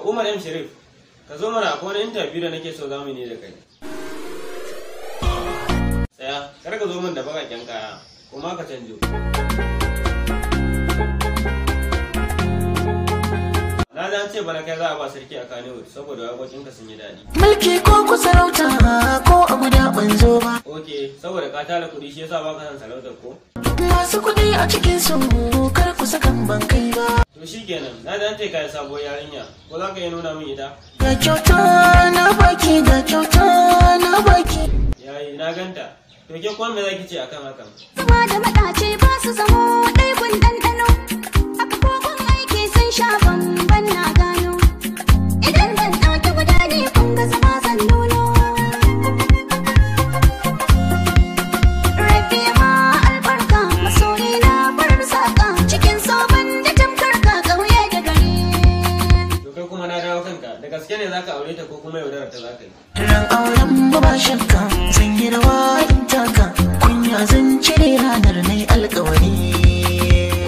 Umar M Sharif, ka zo mana, akwai wani interview da nake so zamu ne da kai. Tsaya, kar ka zo min da bakaken kaya, kuma ka canjo. Na ji an ce bana kai za a ba sarki a Kannywood saboda waƙoƙinka sun yi daɗi. Mulki ko ku sarauta ko a guda ban zo ba. Ok, saboda ka tara kuɗi shi yasa baka son sarautar ko? Masu kuɗi a cikin su kar ku sakan ban kai ba. To shikenan, na ji an ce ka yi sabuwar yarinya, ko za ka iya nuna min ita? Ga kyauta na baki, ga kyauta na baki. Yayi, na ganta. To ke kuma me za ki ce akan hakan? Zama da maɗaci ba su zamo ɗai gun ɗanɗano. Haka ko gun aiki sun sha bamban na gano. Idan ban ɗauki guda ne kun ga zama zan nuno. Rabbi ma albarka masoyi na farar saƙa cikin soban da tamkar ka ƙauye da gari. To kai kuma na dawo kanka, da gaske ne za ka aure ta ko kuma yaudarar ta za ka yi? Ran auren mu ba shakka zan yi rawa in taka kunya zan cire ranar nai alkawari.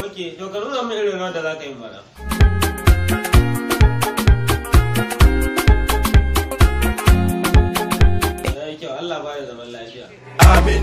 Ok, to ka nuna min irin rawar da za ka yi mana. Ya yi kyau, Allah ba da zaman lafiya. Amin.